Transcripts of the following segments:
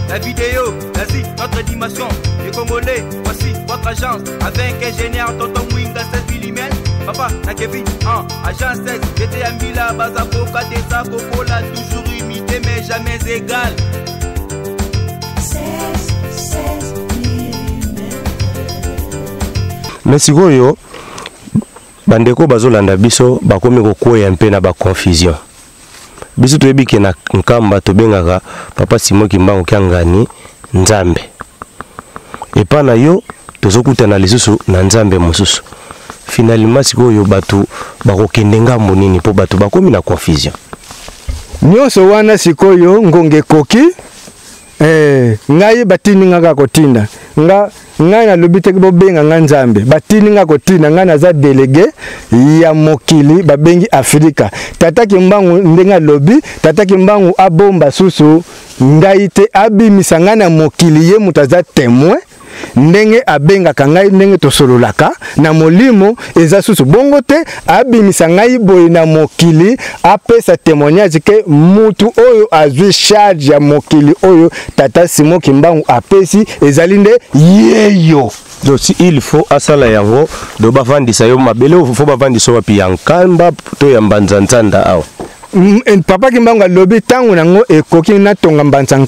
La vidéo, l'Asie, notre dimension. Les Congolais, voici votre agence. Avec ingénieur Tonton Mwinga 16 mm. Papa, na Kevin, en agence 16. J'étais à Mila, Bazakoka, Desa, Kokola, toujours imité mais jamais égal. 16, 16 Mais sikoyo bandeko bazolanda biso bakomi kokweya mpe na baconfusion. Biso toyebi ke na Nkamba tobengaka papa Simon Kimbangu Kiangani Nzambe. Epa na yo tozokutana lisusu na Nzambe mosusu. Finalement sikoyo bato bakokende ngambo nini mpo bato bakomi na confusion. Nyonso wana sikoyo ngonga ekoki. Ngai batindi nga kaka kotinda nga, ngai nalobi te bobenga nga Nzambe, batindi nga kotinda ngai, naza délégué ya mokili babengi Afrika. Tata Kimbangu ndenge alobi, Tata Kimbangu abomba susu ngai te, abimisa ngai na mokili, ye moto aza témoin ndenge abengaka ngai, ndenge tosololaka na molimo eza susu bongo te, abimisa ngai boye na mokili, apesa témoignage ke mutu oyo azwi charge ya mokili oyo Tata Simon Kimbangu apesi ezali nde yeyo. Donc si il faut asala yango, do bavandisa yo mabele, faut bavandisa wapi, ya Nkamba to ya Mbanza Nzanda awa? Papa Kimbangu alobi ntango nango ekoki natonga Mbanza,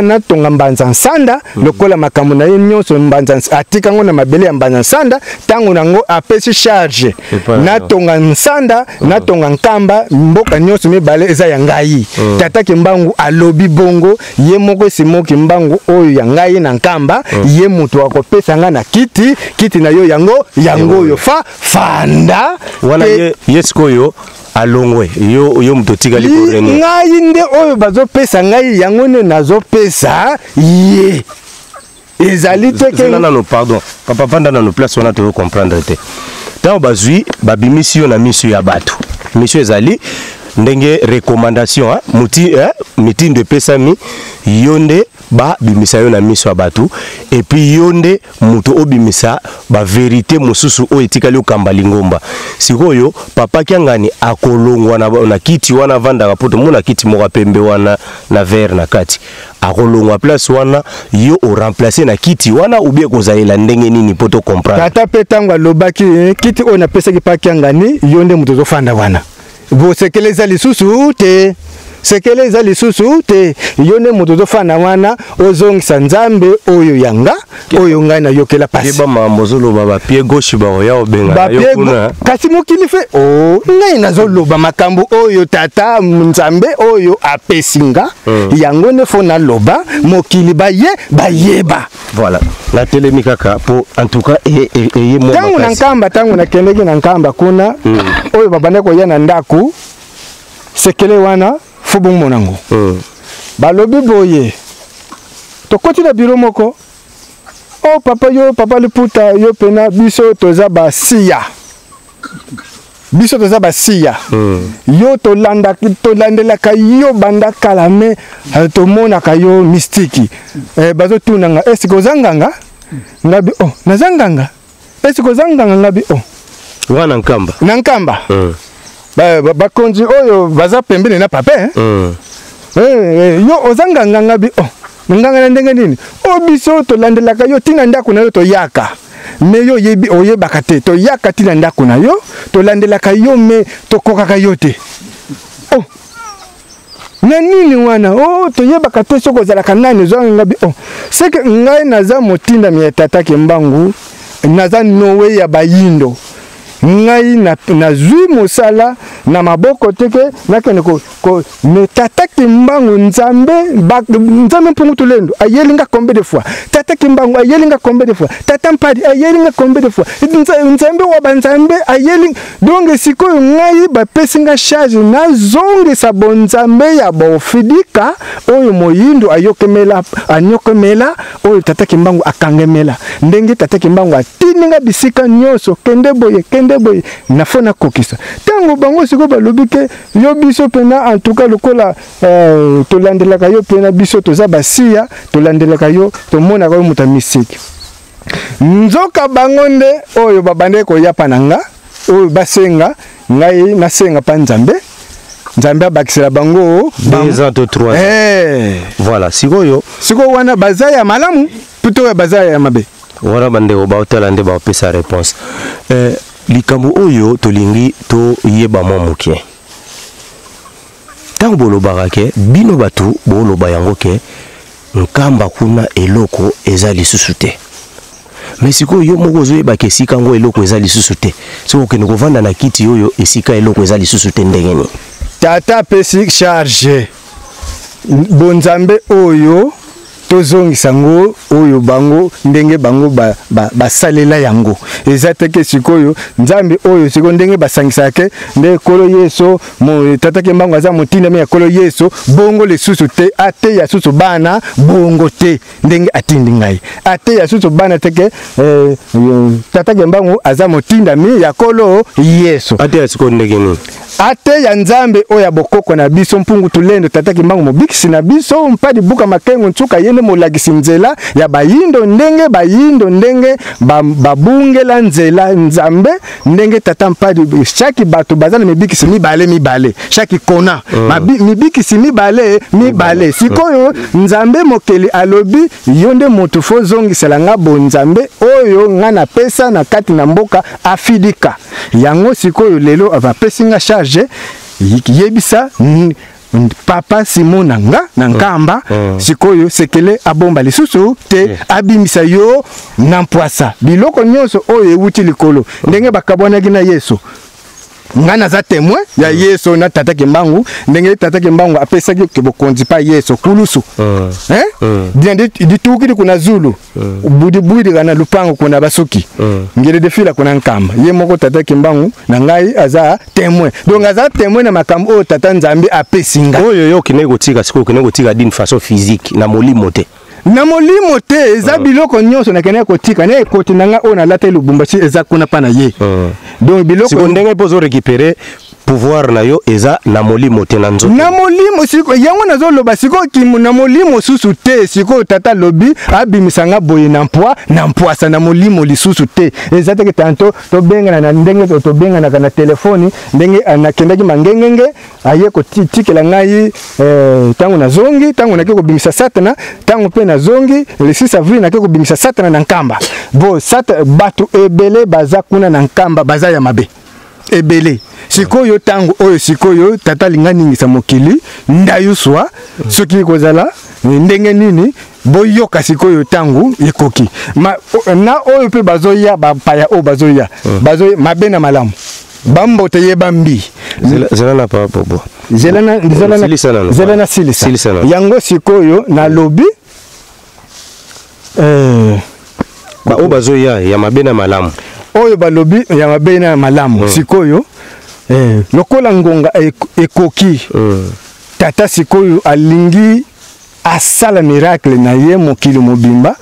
natonga Mbanza Nsanda, lokola makambo na ye nyonso Mbanza atika yango na mabele ya Mbanza Nsanda. Ntango nango apesi charge natonga Nsanda, natonga Nkamba, mboka nyonso mibale eza ya ngai. Tata Kimbangu alobi bongo ye moko Simon Kimbangu oyo ya ngai na Nkamba, ye moto akopesa ngai na kiti, kiti na yo yango yango oyo fa fanda wana ye sikoyo alongwe, yo moto otikali korene. Ngai nde oyo bazopesa ngai yango nde nazopesa ye. Ezali te ke nano, pardon papa, vanda nano place wana, toyo comprendre te. Ntango bazwi babimisi yo na miso ya bato, miso ezali ndenge recommandation, hein, muti, hein, mitindo epesami, yo nde babimisa yo na miso ya bato, et puis yo nde moto obimisa ba vérité mosusu oyo etikali okamba lingomba. Sikoyo papa Kiangani akolongwa na kiti wana avandaka, po tomona kiti moko pembe wana na vert na kati, akolongwa place wana, yo o remplacer na kiti wana ou bien kozalela ndenge nini po to comprendre? Tata pe tango alobaki, kiti oyo napesaki pa Kiangani, yo nde moto ozofanda wana, bosekele eza lisusu te, sekele eza lisusu te, yo nde moto ozofanda wana, ozongisa Nzambe oyo ya nga, oyo ngai nayokela pasi. Yeba makambo ozoloba, ba pied gauche bakoya kobenga Ba yo pied kuna. kasi mokili fe, oh, ngai nazoloba makambo oyo tata Nzambe oyo apesi nga, yango nde fo naloba, mokili baye bayeba. Voilà, natelemi kaka po en tout cas eye mwa Ntango na makasi. Nkamba, ntango nakendeki na Nkamba kuna, oyo babandaki koya na ndako, sekele wana fo bomona yango. Balobi boye, tokoti na bureau moko, oh papa yo, papa Liputa, yo pena biso toza basiya. Biso toza basiya. Yo tolandelaka yo banda kala, me tomonaka yo mystique. Bazotuna nga, est-ce que oza nganga? Ngabi, oh, naza nganga. Est-ce que oza nganga? Ngabi, oh. Wana Nkamba. Na Nkamba. Bakonzi oyo baza pembeni na papa, hein? Yo oza nganga? Ngabi, oh. Nganga na ndenge nini? O biso tolandelaka yo tina ndako na yo toyaka. Me yo oyebaka te, toyaka tina ndako na yo, tolandelaka yo me tokokaka yo te. Oh. Na nini wana? Oh, toyebaka te soki ozalaka nani, ozwanga ngabi, oh. C'est que ngai naza motindami ya Tata Kimbangu, naza Noé ya bayindo. Ngai nazwi mosala na maboko te ke nakende ko, me Tata Kimbangu Nzambe, ba, Nzambe mpungu tulendo ayeli nga combien de fois? Tata Kimbangu ayeli nga combien de fois? Tata Mpadi ayeli nga combien de fois? Nzambe wa ba Nzambe ayeli. Donc sikoyo ngai bapesi nga charge nazongisa bonzambe ya bofidika oyo moyindo ayokemela, anyokemela, oyo Tata Kimbangu akangemela. Ndenge Tata Kimbangu atindi nga bisika nyonso, kende boye, kende boye, na fo nakokisa. Tango bango sikoyo balobi ke yo biso pena, en tout cas lokola tolandelaka yo pena, biso toza basiya, tolandelaka yo, tomonaka yo moto ya mystique. Nzoka bango nde oyo babandaki koyapa na nga, oyo basenga ngai nasenga pa Nzambe. Nzambe abakisela bango 2 ans to 3 ans. Voilà, sikoyo Sikoyo wana baza ya malamu plutôt baza ya mabe? Wana bandeko baotala nde baopesa réponse. Likambo oyo tolingi toyeba mwa moke, ntango bolobaka ke bino bato boloba yango ke Nkamba kuna eloko eza lisusu te, mais sikoyo yo moko ozoyebaka esika yango eloko eza lisusu te, soki okende kovanda na kiti oyo esika eloko eza lisusu te, ndenge nini? Tata apesi charge bonzambe oyo tozongisa yango oyo bango ndenge bango basalela ba yango. Eza te ke sikoyo Nzambe oyo sikoyo ndenge basangisaka ke nde Nkolo Yesu, tata Kimbangu aza motindami ya Nkolo Yesu, bongo lisusu te. Ateya susu bana bongo te ndenge atindi ngai. Ateya susu bana te ke tata Kimbangu aza motindami ya Nkolo Yesu. Ateya sikoyo ndenge nini? Ateya Nzambe oyo ya bokoko na biso, Mpungu Tulendo, tata Kimbangu mobikisi na biso, Mpadi Buka Makengo Nsuka, ye nde molakisi nzela ya bayindo, ndenge bayindo ndenge babungela nzela Nzambe, ndenge tata Mpadi. Chaque bato baza na mibikisi mibale mibale, chaque kona mibikisi mibale mibale. Sikoyo Nzambe mokeli alobi: yo nde moto fo zongisela nga bonzambe oyo nga napesa na kati na mboka Afidika. Yango sikoyo lelo bapesi nga charge: yebisa papa Simon na nga na Nkamba sikoyo sekele abomba lisusu te, abimisa yo na mpwasa biloko nyonso oyo ewuti likolo, ndenge bakabwanaki na Yesu. Ngai naza témoin ya Yesu na tata Kimbangu, ndenge tata Kimbangu apesaki ke bokonzi pa Yesu kulusu. Eh? Dina ditukili kuna zulu budi budi kana lupango kuna basuki ngele defila kuna Nkamba. Ye moko tata Kimbangu na ngai aza témoin, donc aza témoin na makambo oyo tata Nzambe apesi nga. Oyo yo okende kotika sikoyo, okende kotika d'une façon physique, na molimo te? Na molimo te. Eza biloko nyonso nakendaki kotika na ekoti na nga oyo nalata Lubumbashi, eza kuna mpa na ye. Donc biloko Siko ndenge mpo ozorécupérer pouvoir na yo eza na molimo te, na nzoto? Na molimo siko yango nazoloba sikoyo na molimo susu te. Sikoyo tata alobi abimisa nga boye na mpwasa, na molimo lisusu te. Eza teke tanto tobengana na ndenge tobenganaka na telefoni, ndenge nakendaki mangengenge, aye kotikela ngai ntango nazongi, ntango nake kobimisa Satana, ntango mpe nazongi le 6 avril, nake kobimisa Satana na Nkamba. Bo sata bato ebele baza kuna na Nkamba, baza ya mabe ebele. Sikoyo ntango oyo sikoyo tata alinga ningisa mokili ndayuswa, soki kozala ndenge nini, boyoka sikoyo ntango ekoki. Na oyo mpe bazoya, bapaya oyo bazoya, bazoya mabe na malamu, bambote yeba mbi. Zela na papa Bobo. Zela na Silisa nano. Zela na silisa. Silisa nano. Yango sikoyo nalobi Baoyo bazoya ya mabe na malamu. Oyo balobi ya mabe na malamu, sikoyo lokola ngonga ekoki, tata sikoyo alingi asala miracle na ye, mokili mobimba,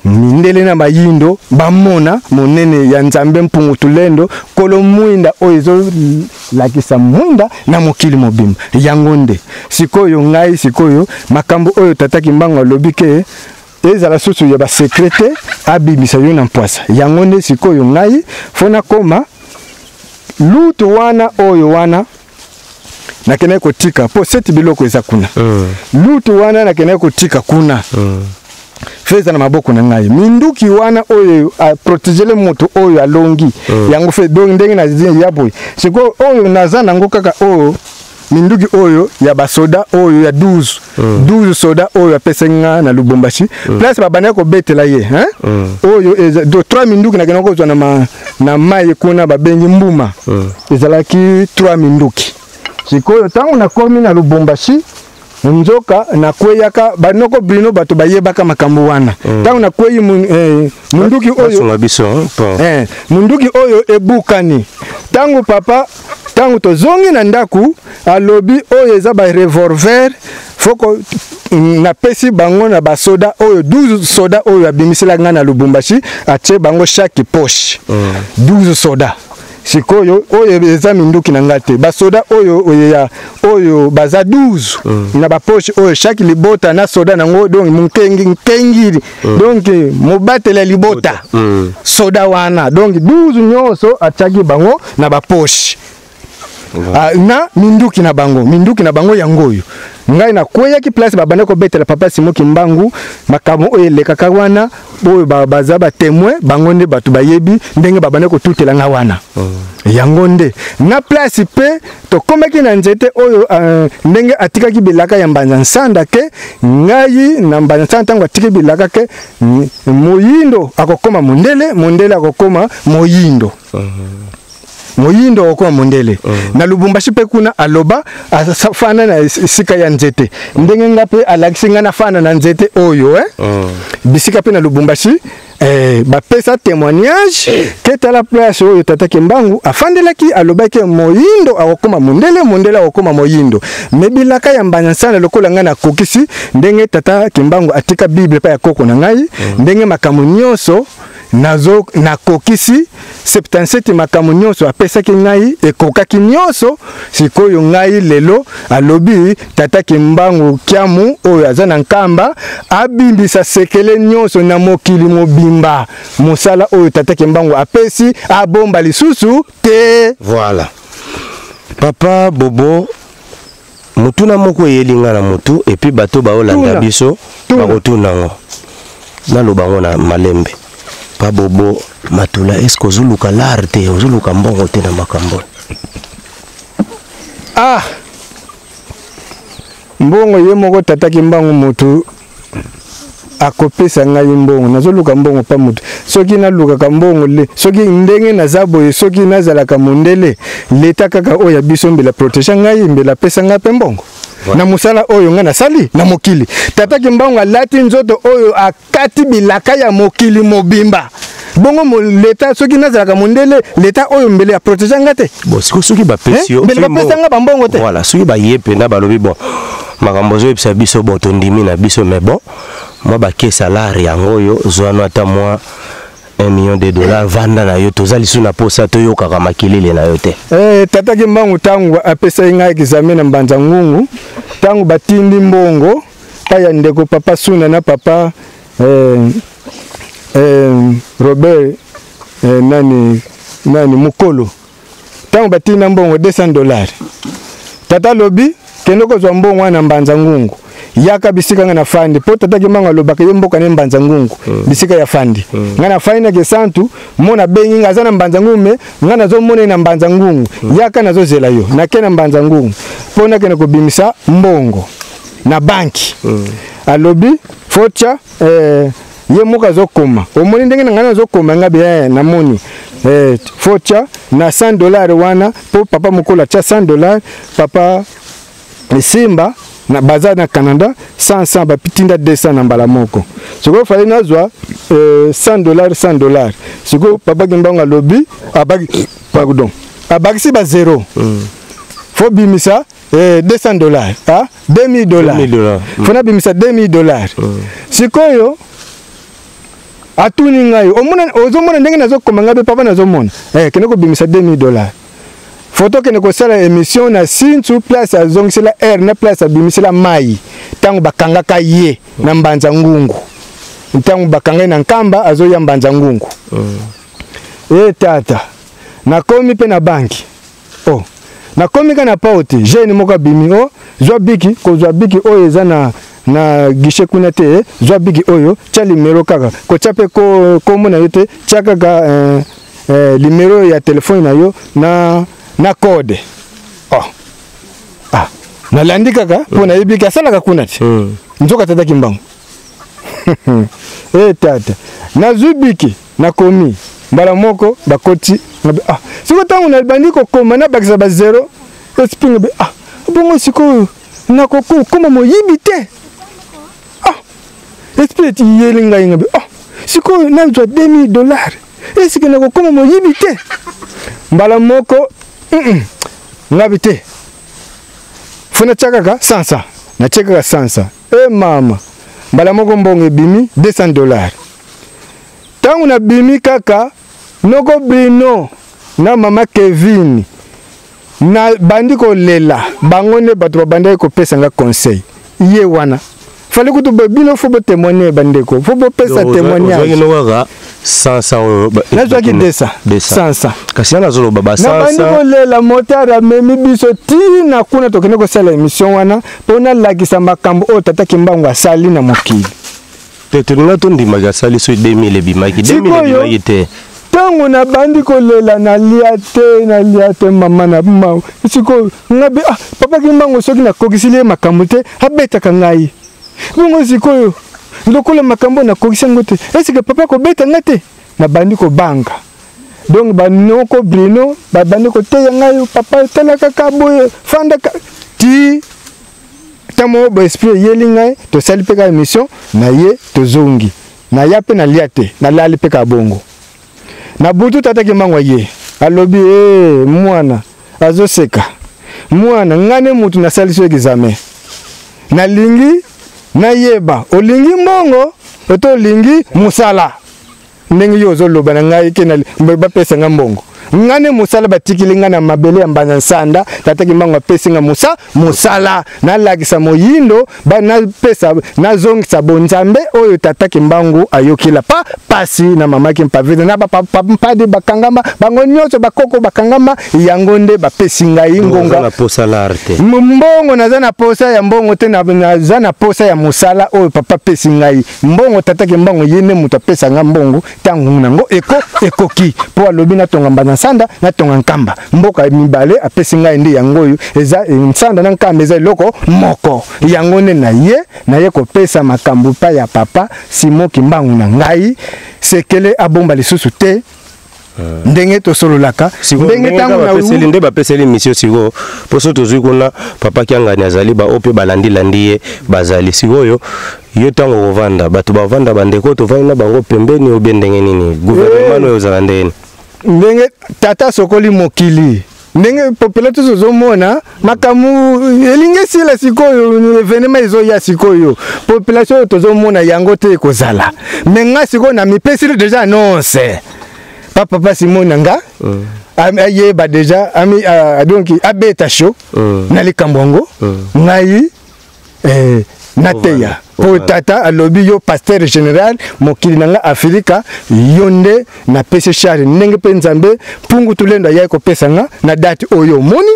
mindele na bayindo bamona monene ya Nzambe Mpungu Tulendo, kolo mwinda oyo ezolakisa mwinda na mokili mobimba. Yango nde sikoyo ngai sikoyo makambo oyo tata Kimbangu alobi ke ezala susu ya basecret te, abimisa yo na mpwasa. Yango nde sikoyo ngai fo nakoma lutu wana oyo wana nakendaki kotika mpo seti biloko eza kuna. Lutu wana nakendaki kotika kuna fe eza na maboko na ngai, minduki wana oyo aprotegele moto oyo alongi yango fe. Donc ndenge na ya boye sikoyo oyo naza nango kaka oyo minduki oyo ya basoda oyo ya 12 12 soda oyo apesaki nga na Lubumbashi, place babandaki kobetela ye, hein? Oyo eza do 3 minduki nakenda kozwa na mai kuna babengi mbuma. Ezalaki 3 minduki. Sikoyo ntango nakomi na Lubumbashi, nzoka nakweyaka banoko Brino, bato bayebaka makambo wana. Ntango nakweyi munduki oyo Basunga biso, hein, munduki oyo ebukani. Ntango papa, ntango tozongi na ndako, alobi oyo eza ba revolver foko napesi bango na basoda oyo 12 soda oyo abimiselaki ngai na Lubumbashi, atie bango chaque poche 12 soda. Sikoyo oyo eza minduki na ngai te, basoda oyo, oyo ya oyo baza 12 na bapoche oyo, chaque libota na soda nango, donc monkengi nkengili, donc mobateli ya libota, soda wana, donc 12 nyonso atiaki bango na bapoche. Ah, na minduki na bango, minduki na bango yango oyo. Ngai nakweyaki place babanda kobetela papa Simon Kimbangu makambo oyo elekaka wana, oyo baza ba témoin, bango nde bato bayebi ndenge babanda kotutela nga wana. Yango nde na place pe tokomaki na nzete oyo, ndenge atikaki bilaka ya Mbanza Nsanda ke ngai na Mbanza Nsanda, ntango atiki bilaka ke moyindo akokoma mondele, mondele akokoma moyindo. Moyindo akokoma mondele. Na Lubumbashi mpe kuna aloba afana na esika ya nzete. Ndenge nga mpe alakisi nga nafana na nzete oyo, Bisika mpe na Lubumbashi, bapesa témoignage ke tala place oyo tata Kimbangu afandelaki, alobaki moyindo akokoma mondele, mondele akokoma moyindo. Me bilaka ya Mbanza Nsanda lokola ngai nakokisi ndenge tata Kimbangu atika Bible pa ya koko na ngai, ndenge makambo nyonso nazo nakokisi 77 makambo nyonso apesaki ngai ekokaki nyonso. Sikoyo ngai lelo alobi tata Kimbangu Kiamu oyo aza na Nkamba abimbisa sekele nyonso na mokili mobimba. Mosala oyo tata Kimbangu apesi abomba lisusu te. Voilà. Papa Bobo, mutuna moko eyeli nga na mutu et puis bato baolanda biso bakotuna ngo. Naloba ngo na malembe. Pa Bobo Matula, est-ce que ozoluka l'art te, ozoluka mbongo te na makambo? Ah! Mbongo ye moko tata Kimbangu mutu akopesa ngai mbongo, nazoluka mbongo pa mutu. Soki nalukaka mbongo le, soki ndenge naza boye, soki nazalaka mondele, leta kaka oyo ya biso mbela protéger ngai, mbela apesa ngai pe mbongo. Na mosala oyo ngai nasali na mokili. Tata Kimbangu alati nzoto oyo akati bilaka ya mokili mobimba. Bongo leta soki nazalaka mondele, leta oyo mbele ya protéger nga te. Bon, siko soki bapesi yo, mbele soki bapesa mbongo nga ba mbongo te. Voilà, soki ba ye pena balobi bon, makambo ozoyebisa biso bon tondimi na biso, mais bon, moi ba ke salaire yango oyo, zwano ata moi 1 million de dollars, vanda na yo, tozali sous na posa toyokaka makelele na yo te. Tata Kimbangu tangu apesaki ngai examen na Mbanza Ngungu, tangu batindi mbongo pa ya ndeko papa Suna na papa Robert nani Mukolo, tangu batinda mbongo 200 dollars, tata lobi kende kozwa mbongo wana na Mbanza Ngungu, yaka bisika nga na fandi, po tata Kimbangu alobaka ye mboka ne Mbanza Ngungu, bisika ya fandi. Nga na fandi na Kisantu, mona bengi nga aza na Mbanza Ngungu, me nga nazomona ye na Mbanza Ngungu. Yaka nazozela yo, nake na Mbanza Ngungu po nakende kobimisa mbongo na banki. Alobi fotia, ye moko azokoma, omoni ndenge na ngai nazokoma nga bien, namoni. Fotia na 100 dollars wana po papa mokolo atia 100 dollars, papa Simba na baza na Canada 100 100 bapitinda 200 na mbala moko. Sikoyo fallait nazwa 100 dollars, 100 dollars. Sikoyo papa Kimbangu alobi, abaki, pardon, abakisi ba zéro. Faut bimisa 200 dollars, ah, 2000 dollars. 2000 dollars. Faut na bimisa 2000 dollars. Sikoyo atuni ngai, omona, ozomona ndenge nazokoma ngai pe papa nazomona. Kende kobimisa 2000 dollars. Photo kende kosala émission na Sintsu, place azongisela air na place abimisela mai ntango bakangaka ye na Mbanza Ngungu, ntango bakanga ye na Nkamba azoya Mbanza Ngungu. Tata, nakomi pe na banki. Oh, nakomi ka na pao te, jeune moko abimi, oh, zwa biki, kozwa biki oyo eza na guichet kuna te, zwa biki oyo, tia numero kaka, kotia pe kombo na yo te, tia kaka numéro ya téléphone na yo na code. Oh. Ah, nalandi kaka po nayebi ke asalaka kuna te. Nzoka tata Kimbangu. Tata, nazwi biki, nakomi mbala moko bakoti, ngabe, ah, sikoyo ntango nabandi kokoma nabakisa ba zéro, esprit ngabe, ah, bongo sikoyo nakokoma moyibi te. Ah, esprit eyeli ngai ngabe, ah, sikoyo nazwa 2000 dollars, esike nakokoma moyibi te. Mbala moko, ngabe te. Fo natia kaka 100, natia kaka 100. Mama, mbala moko mbongo ebimi 200 dollars. Tango nabimi kaka noko Bruno na mama Kevin na bandi kolela, bango nde bato babandaki kopesa nga conseil. Ye wana fallait kutu bino faut bo témoigner bandeko, faut bopesa Donc, témoignage. ozwaki no kaka 100 oyo Nazwaki 200. 100. Kasi yana azoloba ba 100. Nabandi kolela, motard amemi biso ntina kuna, tokende kosala émission wana mpo nalakisa makambo oyo tata Kimbangu asali na mokili. Te, tolinga tondimaki asali so 2000 ebimaki, 2000 Sikoyo, ebimaki te. Ntango nabandi kolela, nalia te, nalia te, mama na ma. Sikoyo ngabi: "Ah, papa Kimbangu, soki nakokisili ye makambo te, abetaka ngai bongo. Sikoyo lokola makambo nakokisi yango te, esike papa kobeta nga te?" Nabandi kobanga. Donc banoko Brino babandi koteya ngai: "Papa, tala kaka boye, fandaka ti ntango moko boye." Esprit eyeli ngai, tosali mpe kaka émission na ye, tozongi. Naya mpe nalia te, nalali mpe kaka bongo. Na butu, tata Kimbangu ye alobi: "E, mwana." Azoseka: "Mwana, ngai nde mutu nasalisi yo examen. Nalingi nayeba, olingi mbongo oto olingi mosala? Ndenge yo ozoloba na ngai ke bapesa nga mbongo, ngai nde mosala batikili ngai na mabele ya Mbanza Nsanda. Tata Kimbangu apesi nga mosala, nalakisa moyindo, napesa, nazongisa bonzambe oyo tata Kimbangu ayokila pa pasi na mama Kimpavide na bampadi bakangama, bango nyonso bakoko bakangama. Yango nde bapesi ngai ngonga." Na posa lar te. Mbongo, naza na posa ya mbongo te, naza na posa ya mosala oyo papa apesi ngai. Mbongo, tata Kimbangu ye nde moto apesa nga mbongo ntango nango ekoki, mpo alobi natonga Mbanza Nsanda, natonga Nkamba, mboka mibale apesi ngai nde yango oyo eza Nsanda na Nkamba, eza eloko moko. Yango nde na ye naye kopesa makambo pa ya papa Simon Kimbangu na ngai. Sekele abomba lisusu te ndenge tosololaka, ndenge ntango bapeseli nde bapeseli mission. Sikoyo mpo so tozwi kuna papa Kiangani azali, baoyo mpe balandilandi ye bazali. Sikoyo yo, ntango kovanda, bato bavanda, bandeko tovandi na bango pembeni, obie ndenge nini? Gouvernement oyo ozala ndenge nini? Ndenge tata sokoli mokili, ndenge population tozomona makambo elingi esila sikoyo, événement ezoya sikoyo, population oyo tozomona yango te ekozala. Me nga sikoyo na mipesili déjà annonce pa papa Simon na nga, ayeba déjà ami, donc abeta show na likambo yango. Ngai nateya mpo tata alobi: "Yo pasteur général mokili na nga Afrika, yo nde napesi charge." Ndenge mpe Nzambe Mpungu Tulendo ayaki kopesa nga na date oyo omoni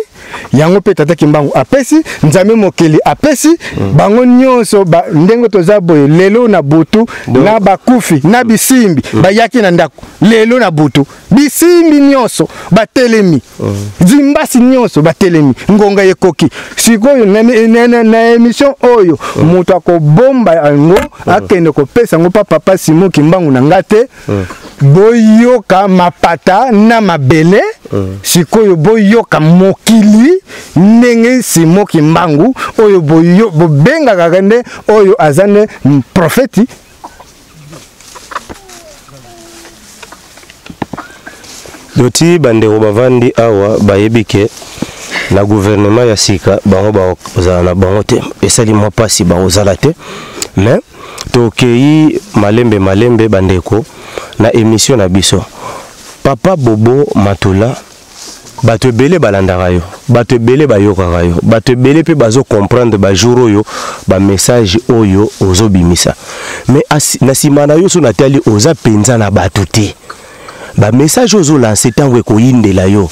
yango, mpe tata Kimbangu apesi, Nzambe mokili apesi bango nyonso ndenge toza boye lelo na butu, na bakufi na bisimbi bayaki na ndako lelo na butu, bisimbi nyonso batelemi, zimbasi nyonso batelemi, ngonga ekoki. Sikoyo na émission oyo, moto akobomba yango, akende kopesa yango pa papa Simon Kimbangu na nga te. Boyoka mapata na mabele, sikoyo boyoka mokili ndenge Simon Kimbangu oyo bobengaka nde oyo aza nde profeti. Doti bandeko bavandi awa bayebi ke na gouvernement ya sika bango bakozala na bango te. Esali mwa mpasi, bakozala te. Mais tokei malembe malembe, bandeko, na émission na biso. Papa Bobo Matula, bato ebele balandaka yo, bato ebele bayokaka yo, bato ebele mpe bazocomprendre bajour oyo bamessage oyo ozobimisa. Mais na nsima na yo, so natali, oza mpenza na bato te. Bamessage oyo ozolancer, ntango ekoyindela yo,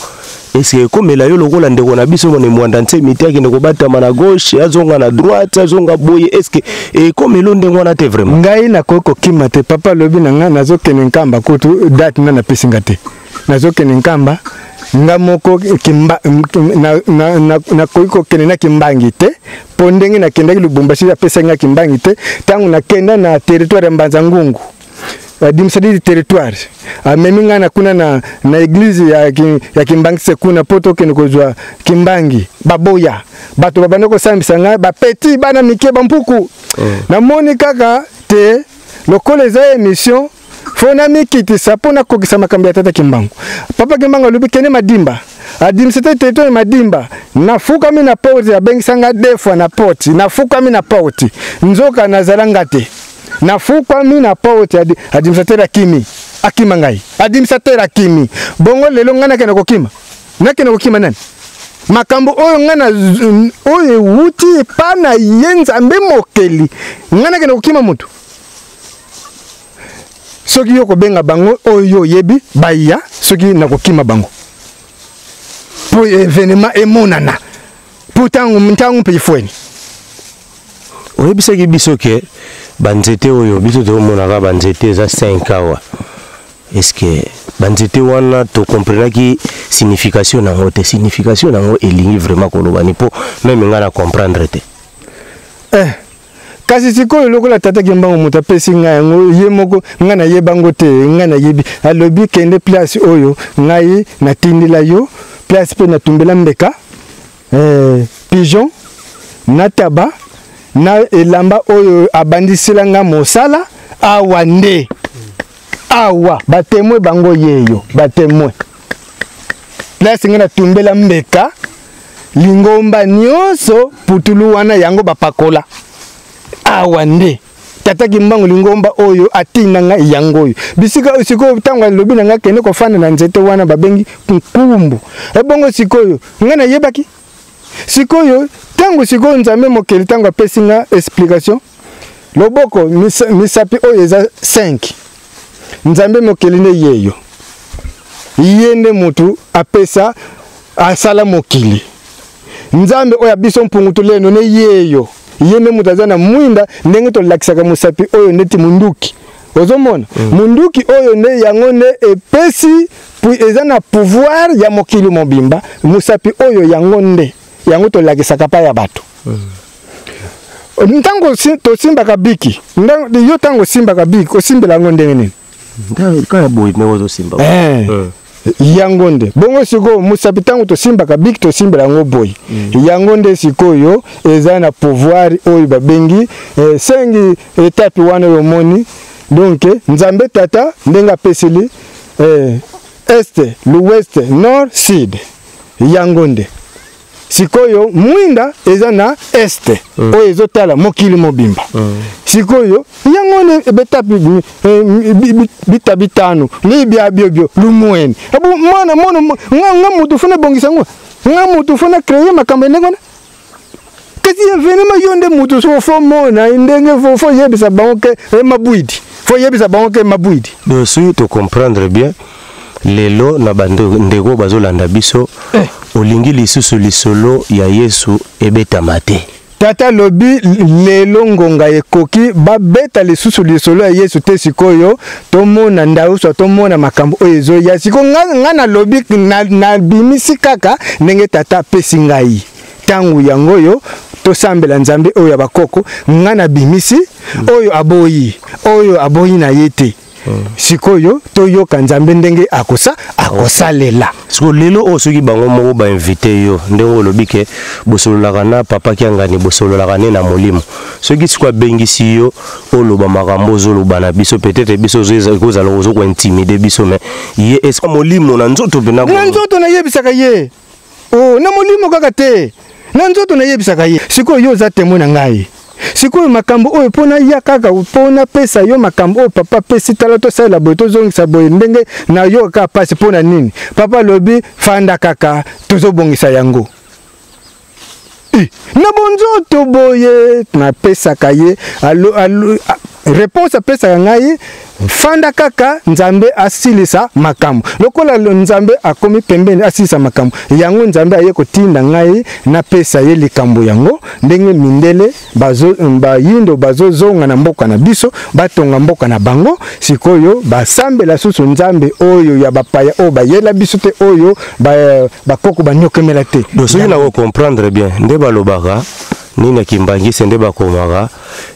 eske ekomela yo lokola ndeko na biso mone Mwanda Nsemi te, akende kobatama na gauche, azonga na droite, azonga boye? Eske ekomela ndenge wana te vraiment? Ngai nakoki kokima te. Papa alobi na ngai nazokende Nkamba, kutu date nga napesi nga te, nazokende Nkamba nga moko. Nakoki kokende na Kimbangi te, mpo ndenge nakendaki Lubumbashi, apesaki nga Kimbangi te. Ntango nakenda na territoire ya Mbanza Ngungu, administrateur du territoire amemi ngai na kuna na église ya Kimbangise kuna mpo tokende kozwa Kimbangi. Baboya, bato babandi kosambisa ngai, bapeti bana mike bampuku. Namoni kaka te, lokola eza émission, fo namikitisa mpo nakokisa makambo ya tata Kimbangu. Papa Kimbangu alobi: "Kende Madimba." Administrateur territoire Madimba, nafukami na porte, abengisa nga deux fois na porte, nafukami na porte, nzoka nazala nga te. Nafukwami na porte, administrateur akimi, akima ngai, administrateur akimi. Bongo lelo ngai nakende kokima, nakende kokima nani? Makambo oyo ngai na oyo ewuti epa na ye Nzambe mokeli, ngai nakende kokima motu? Soki yo kobenga bango oyo yo oyebi baya, soki nakokima bango mpo événement emonana mpo ntango ntango mpe ifweni. Oyebisaki biso ke banzete oyo biso tomonaka, banzete eza 5 awa. Est-ce banzete wana tokomprenaki signification nango te? Signification nango elingi vraiment koloba ni? Mpo même ngai na comprendre te. Eh, kasi sikoyo lokola tata Kimbangu moto apesi ngai yango, ye moko, ngai nayebango te. Ngai nayebi alobi kende place oyo ngai natindela yo, place mpe natumbela mbeka, pigeon na taba na elamba oyo abandisela nga mosala awa. Nde awa batémoin bango yeyo, batémoin place ngai natumbela mbeka, lingomba nyonso putulu wana yango bapakola awa. Nde tata Kimbangu, lingomba oyo atinda ngai yango oyo bisika oyo. Sikoyo ntango alobi na ngai kende kofanda na nzete wana babengi nkumbu, ebongo sikoyo ngai nayebaki. Sikoyo ntango sikoyo Nzambe mokeli, ntango apesi nga explication, loboko misapi oyo eza 5, Nzambe mokeli nde yeyo, ye nde mutu apesa asala mokili. Nzambe oyo ya biso mpungu tulendo ne yeyo, ye nde moto aza na mwinda. Ndenge tolakisaka mosapi oyo ndeti munduki, ozomona. Munduki oyo nde yango nde epesi, eza na pouvoir ya mokili mobimba. Mosapi oyo yango nde yango tolakisaka pa ya bato. Ntango tosimbaka biki, yo ntango osimbaka biki, osimbela yango ndenge nini? Kaka boye ndenge ozosimba. Yango nde bongo. Sikoyo mosapi, ntango tosimbaka biki, tosimbela yango boye. Yango nde sikoyo eza na pouvoir oyo babengi sengi etape wana oyo omoni. Donc Nzambe tata ndenge apeseli est, l'ouest, nord, sud, yango nde sikoyo mwinda eza na est. Oyo ezotala mokili mobimba. Sikoyo yango nde betapi bita bitano nde bia biobio lumwene. Abu mwana mono nga nga mutu funa bongisa ngo, nga mutu funa créer makambo ndenge wana. Kasi événement yo nde mutu so fo mona ndenge fo yebisa bango ke mabwidi, fo yebisa bango ke mabwidi. Donc soki tocomprendre bien lelo na bandeko bazolanda biso, olingi lisusu lisolo ya Yesu ebetama te? Tata alobi lelo ngonga ekoki, babeta lisusu lisolo ya Yesu te. Sikoyo tomona ndauso, tomona makambo oyo ezoya sikoyo. Nga, nga nalobi, nabimisi kaka ndenge tata apesi ngai. Ntango yango oyo tosambela Nzambe oyo ya bakoko, nga nabimisi oyo aboyi, oyo aboyi na ye te. Sikoyo toyoka Nzambe ndenge akosalela. Sikoyo lelo oyo, soki bango moko bainvite yo, ndenge olobi ke bosololaka na papa Kiangani, bosololaka ne na molimo, soki sikoyo abengisi yo oloba makambo ozoloba na biso, peut-être biso ekozala ozo kointimider biso, mais ye est molimo na nzoto mpena? Na nzoto nayebisaka ye, oh, na molimo kaka te, na nzoto nayebisaka ye. Sikoyo yo oza témoin na ngai. Sikoyo makambo oyo mpo naya kaka mpo napesa yo makambo oyo papa apesi, tala, tosalela boye, tozongisa boye, ndenge nayoka kaka mpasi. Mpo na nini? Papa alobi fanda kaka, tozobongisa yango na bonzoto boye. Napesaka ye alo, alo, réponse apesaka ngai: fanda kaka, Nzambe asilisa makambo. Lokola Nzambe akomi pembeni asilisa makambo yango, Nzambe aye kotinda ngai napesa ye likambo yango ndenge mindele bazo, bayindo bazozonga na mboka na biso, batonga mboka na bango. Sikoyo basambela susu Nzambe oyo ya bapaya oyo bayela biso te, oyo bakoko banyokemela te. Donc soki na comprendre bien, nde balobaka nini ya Kimbangisi, nde bakomaka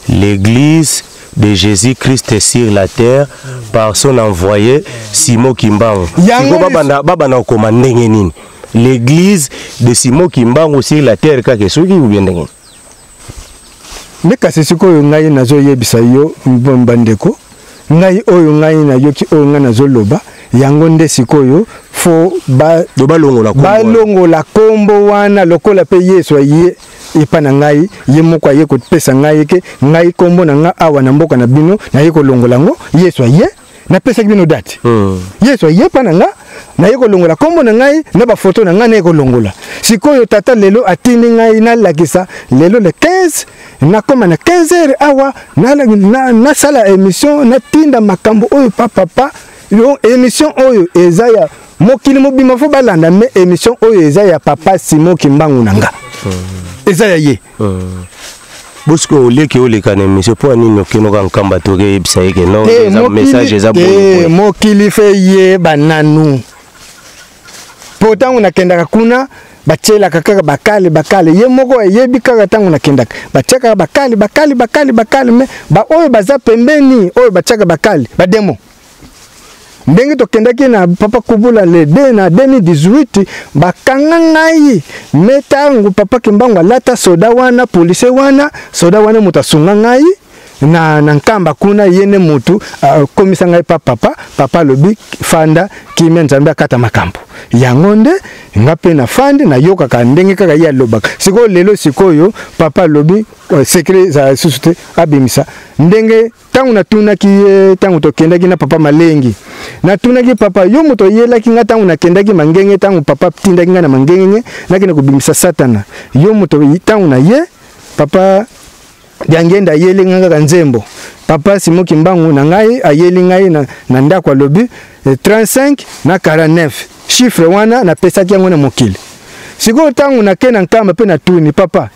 l'église de Jésus-Christ sur la terre par son envoyé Simon Kimbangu. Siko babanda babanda kokoma ndenge nini? L'église de Simon Kimbangu sur la terre kaka soki ou bien ndenge? Nde kasi sikoyo ngai nazoyebisa yo, bandeko, ngai oyo ngai nayoki, oyo ngai nazoloba, yango nde sikoyo fo balongola. Balongola kombo wana. Lokola mpe Yesu aye epa na ngai, ye moko aye kopesa ngai ke ngai kombo na ngai awa na mboka na bino naye kolongola yango. Yesu aye, napesaki bino date. Yesu aye epa na nga. Naye kolongola nkombo na ngai na bafoto na ngai, naye kolongola. Sikoyo tata lelo atindi ngai nalakisa lelo le 15, nakoma na 15 heures awa, nasala na émission, natinda makambo oyo pa papa. Yo émission oyo eza ya mokili mobimba, fo balanda. Me émission oyo eza ya papa Simon Kimbangu na nga, eza ya ye. Bosiko oleki, oleka na émission mpo nini? Okenoka Nkamba, tokeyebisa ye ke non, eza message eza boye. Mokili fe yeba nanu, mpo ntango nakendaka kuna, batielaka kaka bakale bakale. Ye moko ayebi kaka, ntango nakendaka batiakaka bakale bakale bakale bakale. Me baoyo baza pembeni, oyo batiaka bakale, bademo. Ndenge tokendaki na papa Kubula le 2 na 2018, bakanga ngai. Me ntango papa Kimbangu alata soda wana, policier wana, soda wana moto asunga ngai na Nkamba kuna, ye nde motu akomisa ngai pa papa. Papa alobi: "Fanda kimia, Nzambe akata makambo yango." Nde nga mpe nafandi, nayokaka ndenge kaka ye alobaka. Sikoyo lelo, sikoyo papa alobi secret ezala lisusu te, abimisa ndenge. Ntango natunaki ye, ntango tokendaki na papa Malengi, natunaki papa: "Yo moto oyelaki nga ntango nakendaki Mangenge, ntango papa tindaki ngai na Mangenge nakende kobimisa Satana, yo moto ntango na ye papa Diangenda ayeli ngai kaka nzembo, papa Simon Kimbangu na ngai ayeli ngai na ndako, alobi 35 na 49, chiffre wana napesaki yango na mokili. Sikoyo ntango nake na Nkamba mpe natuni papa,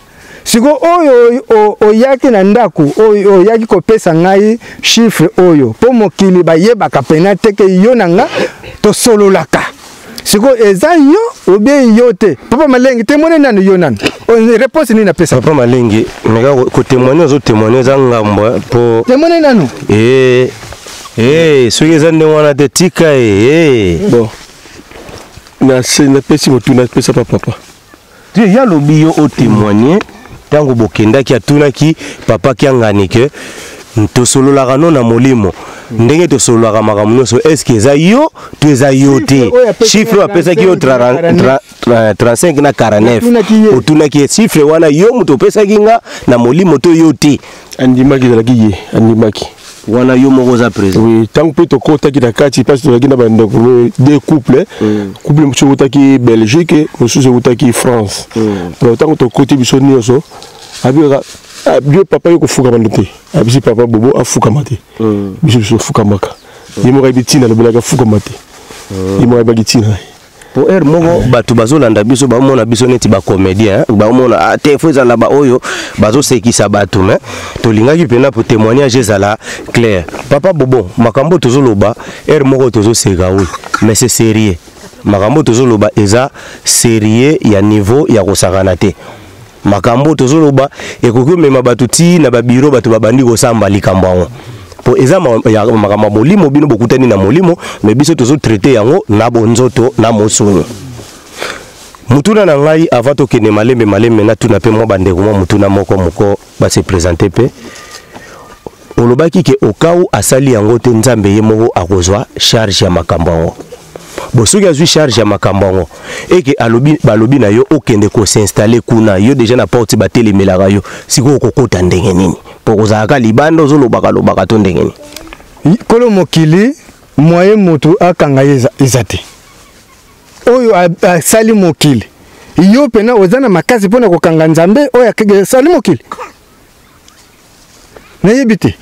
sikoyo oyo oyaki na ndako, oyo oyaki kopesa ngai chiffre oyo, mpo mokili bayebaka pena te ke yo na nga tosololaka, sikoyo eza yo obie yo te?" Papa Malengi, témoigne nanu, yo nanu. Réponse nini napesa? Papa Malengi, meka kotémoigne, ozotémoigne, eza ngambo mpo Témoigne nanu. Soki eza ndenge wana te, tika ye. Bon, napesi motu, napesa pa papa. Te, ye alobi yo otémoigne. Ntango bokendaki, atunaki papa Kiangani ke tosololaka no na molimo ndenge tosololaka makambo nyonso, est-ce eza yo to eza yo te? Chiffre oyo apesaki yo, 35 na 49, otunaki ye: "Chiffre wana, yo moto opesaki nga na molimo to yo te?" Andimaki, ezalaki ye, andimaki. Wana yo moko oza présent. Oui, ntango mpe tokɔtaki na kati, mpasi tozalaki na bandeko, deux couple. Couple mosusu eutaki Belgique, mosusu eutaki France. Donc ntango tokɔti biso nyonso, abikaka bio papa, yo kofukama ndo te. Abisi papa Bobo afukama te. Biso tofukamaka. Ye moko ayebi ntina alobelaki afukama te, ye moko ayebaki ntina. Po heure moko bato bazolanda biso, baomona biso neti bacomédien, baomona ah, te, fo ezala baoyo bazosekisa bato. Me tolingaki mpena po témoignage ezala clair. Papa Bobo, makambo tozoloba, heure moko tozoseka, oui, mais c'est sérieux. Makambo tozoloba eza sérieux ya niveau ya kosakana te. Makambo tozoloba ekoki komema bato ti na babiro, bato babandi kosamba likambo yango, po eza makambo ya molimo. Bino bokutani na molimo, me biso tozotraite yango na bonzoto, na mosuni. Mutuna na ngai, avant tokende malembe malembe, natuna mpe mwa bandeko mwa mutuna moko moko base présente. Mpe olobaki ke okau asali yango te, Nzambe ye moko akozwa charge ya makambo yango. Bo soki azwi charge ya makambo yango, eke alobi, balobi na yo okende kos'installer kuna, yo déjà na porte batelemelaka yo, sikoyo okokota ndenge nini? Mpo kozalaka libanda, ozolobaka lobaka to ndenge nini? Kolo mokili, moyen moto akanga ye eza te. Oyo asali mokili, yo mpena oza na makasi mpona kokanga Nzambe oyo asali mokili? Nayebi te.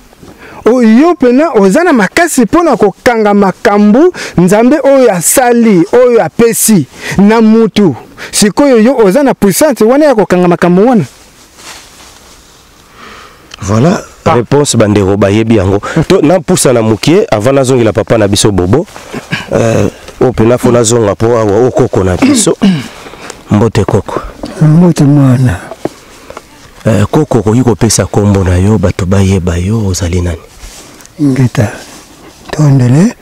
Yo mpena oza na makasi mpona kokanga makambo Nzambe oyo asali, oyo apesi na mutu? Sikoyo yo oza na puissance wana ya kokanga makambo wana? Voilà, ah. Réponse, bandeko bayebi yango. To napusa na mokie avant nazongela papa na biso Bobo. Oyo mpena fo nazonga, mpo awa okoko na biso. Mbote koko. Mbote mwana. Koko, okoki kopesa nkombo na yo, bato bayeba yo ozali nani? Ngeta tondele,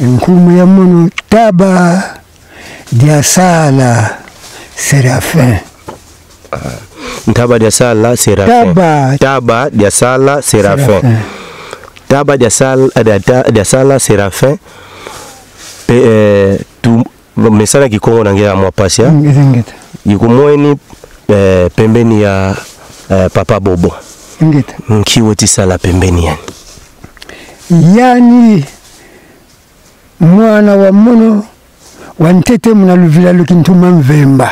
nkumu ya mono Taba Diasala Séraphin. Ntaba Diasala Séraphin. Taba. Taba Diasala Séraphin. Taba Diasala, Diasala Séraphin. Pe tu mesana kikongo na nge ya mwa pasi. Ngeta. Yikumweni pembeni ya papa Bobo. Ngeta. Nkiwe tisala pembeni yani? Yani mwana wa mono. Wantete muna luvila lukintuma mvemba.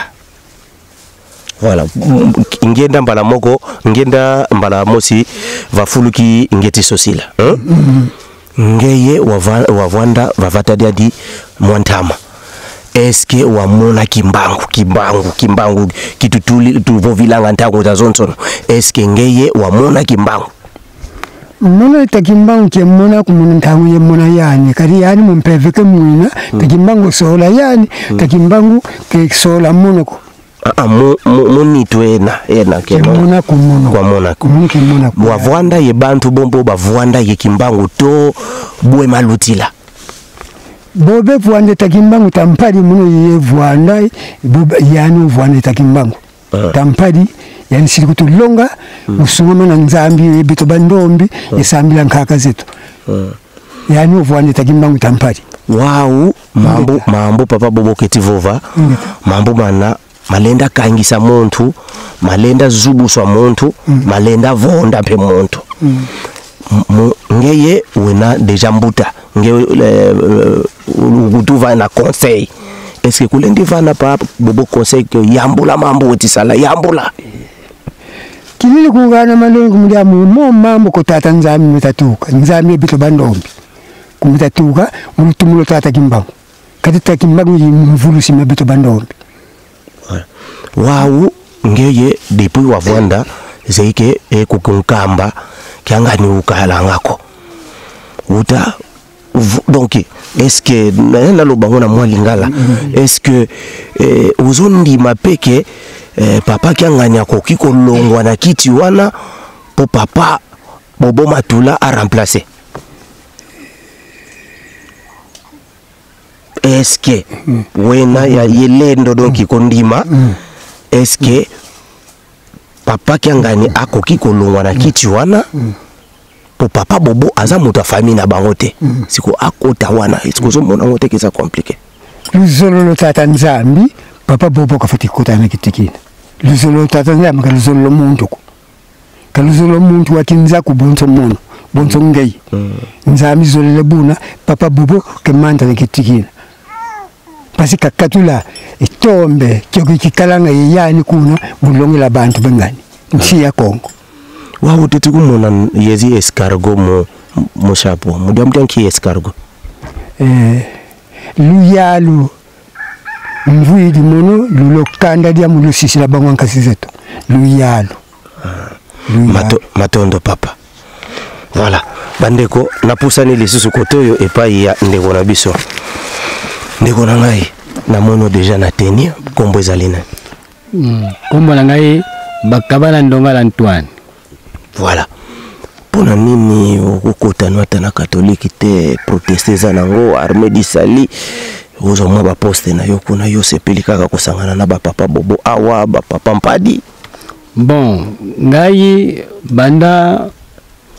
Voilà, ngenda mbala moko, ngenda mbala mosi vafuluki ngeti sosila, hein? Ngeye wavanda vavatadiadi mwantama. Eske wamona kimbangu kimbangu kimbangu kitutuli tuvovilanga ntango za zonsono? Eske ngeye wamona kimbangu? Mona takimbangu ke mona kumuna ntango ye mona yani kari yani mumpeveke mwina takimbangu sola yani takimbangu ke sola monoko. Ah, munitu ena ena ke mona kumuno kwa mona kumuna ke mona wavwanda ye bantu bombo bavwanda ye kimbangu to bwe malutila. Bobe vwande takimbangu tampadi muno ye vwanda yani vwande takimbangu tampadi yani sili kutulonga usungama na nzambi ye bito bandombi yesambila nkaka zetu yani vwande takimbangu tampadi. Wau mambo mambo papa bobo ketivova mambo mana malenda kangisa muntu, malenda zubuswa muntu, malenda vonda pe muntu. Ngeye wena deja mbuta ngeye ukutuva na conseil. Est-ce que kulendi vana pa bobo conseil que yambula mambo wetisala yambula? Kilili kungana malongo mulyamu mo mambo kotata nzambi mutatuka nzambi bito bandombi kumutatuka mulutumulo tata kimbangu katita kimbangu mvulusi mabito bandombi. Wau ngeye depuis wavwanda zeike ekukunkamba kyangani ukalangako uta donc est-ce que naloba ngo na mwa lingala, est-ce que ozondima peke papa kyangani akoki kolongwa na kiti wana po papa Bobo Matula a remplacé? Est-ce que wena ya yelendo donc kondima, est-ce que papa kyangani akoki kolongwa na kiti wana po papa Bobo aza moto ya famille na bango te, siko akota wana siko ozomona ngo te eza compliqué? Luzolo tata nzambi papa Bobo kafati kota na kitikina luzolo tata nzambi ka luzolo muntu ko ka luzolo muntu wakinza ku bonso mono bonso ngei nzambi zolele buna papa Bobo ke manta na kitikina pasi kakatula itombe kyoki kikalanga yani kuna bulongela bantu bengani nchi ya Kongo. Wawo teti kumona yezi escargot mo mo chapeau mudia mudia ki escargot? Luyalu mvuidi mono lulokanda dia mulusisi la bango nkasi zetu luyalu. Luyalu. Matondo papa. Voilà, bandeko napusani lisusu kote oyo epai ya ndeko na biso. Ndeko na ngai namono deja na teni kombo ezali nani? Kombo na ngai Bakabala Ndongala Antoine. Voilà. Mpona nini okokota ata na catholique te, proteste eza nango armée du salut, ozwa mwa baposte na yo kuna, yo osepeli kaka kosangana na bapapa Bobo awa bapapa Mpadi? Bon, ngai banda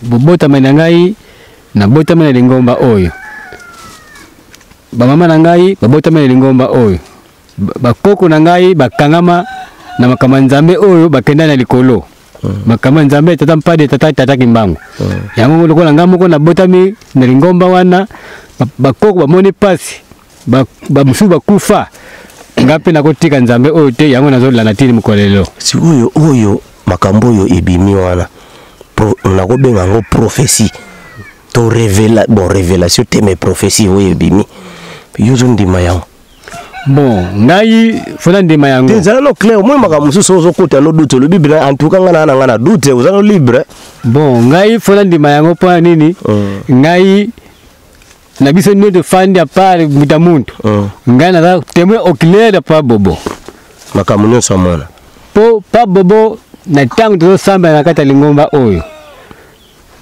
bobotama na ngai nabotama na lingomba oyo, bamama na ngai babotama na lingomba oyo, bakoko na ngai bakangama na makambo ya nzambe oyo bakenda na likolo. Makambo ya nzambe tata Mpadi tata tata Kimbangu. Yango lokola ngai moko nabotami na lingomba wana, bakoko bamoni pasi, bamosusu bakufa, ngai mpe nakotika nzambe oyo te, yango nazolanda tini mokolo lelo. Sikoyo oyo makambo oyo ebimi wana, nakobenga yango prophétie to bon, révélation te, mais prophétie oyo ebimi, yo ozondima yango? Bon, ngai fona ndima yango. Te, ezala no clair, omoi makambo mosusu ozokota no doute, olobi bina en tout cas ngai na ngai na doute, oza no libre. Bon, ngai fona ndima yango mpo na nini? Ngai na biso nde tofandi apart muta muntu. Ngai naza témoin oculaire ya pa Bobo. Makambo nyonso amona. Po pa Bobo na ntango tozosambela na kati ya lingomba oyo,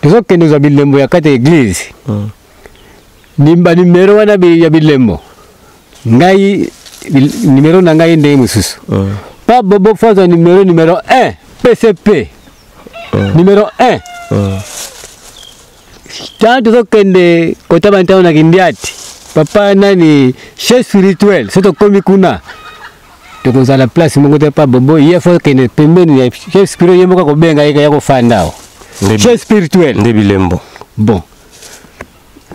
tozokende kozwa bilembo ya kati ya église. Nimba numero wana ya bilembo. Ngai numero na ngai ndenge mosusu. Pa Bobo fazwa numero numéro 1 PCP. Numéro 1. Tango tozokende kotaba ntango na Kindiati, papa nani chef spirituel, so tokomi kuna tokozala place moko te, pa Bobo ye fo kende pembeni ya chef spirituel, ye moko akobenga ye ya kofanda awa. Chef spirituel. Nde bilembo. Bon.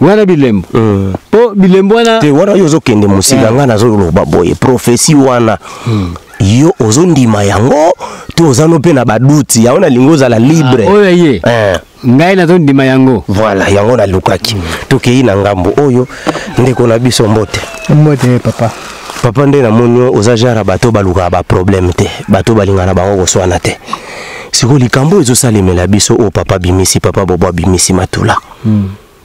Wana bilembo mpo bilembo wana te, wana yo ozokende mosika. Ngai nazoloba boye, prophétie wana, yo ozondima yango to oza no mpe na badoutes? Yango nalingi ozala libre. Oyo ye ngai nazondima yango. Voilà, yango nalukaki. Tokei na ngambo oyo, ndeko na biso, mbote. Mbote, papa. Papa, nde namoni yo oza genre ya bato balukaka baproblème te, bato balingaka na bango koswana te. Sikoyo likambo oyo ezosalemela biso, oyo papa abimisi, papa Bobo abimisi Matula,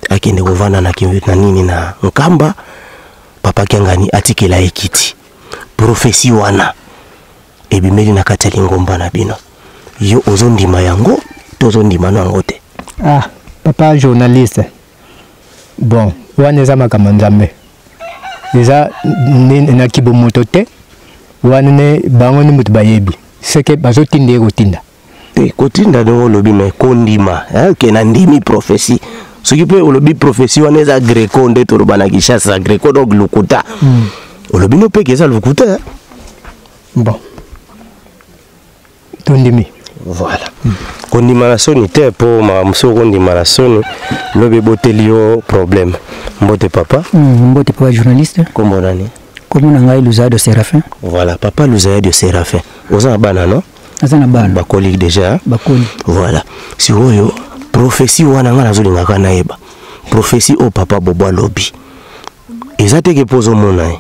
akende kovanda na nini, na Nkamba, papa Kiangani atikela ye kiti. Prophétie wana ebimeli na kati ya lingomba na bino, yo ozondima yango to ozondima no yango te? Ah, papa journaliste, bon, wana eza makambo ya Nzambe, eza na kibomoto te. Wana ne bango nde moto bayebi seke bazotinda ye kotinda. Te, kotinda ndenge olobi, me kondima ke nandimi prophétie. Soki mpe olobi prophétie wana eza greco, nde toloba na Kinshasa greco, donc lokuta. Olobi no mpe ke eza lokuta, eh? Bon, tondimi. Voilà, kondima na soni te, mpo makambo soki okondima na soni, lobi eboteli yo problème. Mbote, papa. Mbote, papa journaliste. Kombo nani? Kombo na ngai Luzado Séraphin. Voilà, papa Luzado Séraphin, oza na bana, no? Naza na bana. Bakoli déjà? Bakoli. Voilà, sikoyo prophétie wana, ngai nazolingaka nayeba prophétie oyo papa Bobo alobi eza teke mpo ozomona ye.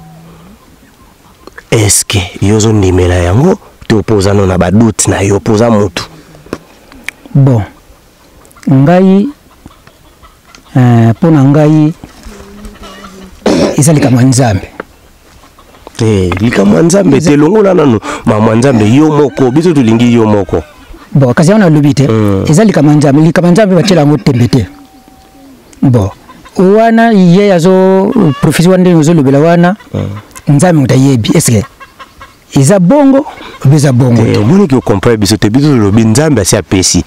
Est-ce yo ozondimela yango to mpo oza no na badoutes na yo, mpo oza motu? Bon, ngai mpo na ngai eza likambo ya Nzambe. Te, likambo ya Nzambe te, longola nanu makambo ya Nzambe. Yo moko, biso tolingi yo moko. Bon, kasi yango nalobi te, eza likambo ya Nzambe. Likambo ya Nzambe batiela yango tembe te. Bon, wana ye azo prophétie wana, ndenge ozolobela wana, Nzambe moto ayebi est-ce eza bongo obe eza bongo te. Omoniki ocomprendre biso te. Biso tolobi Nzambe asi apesi,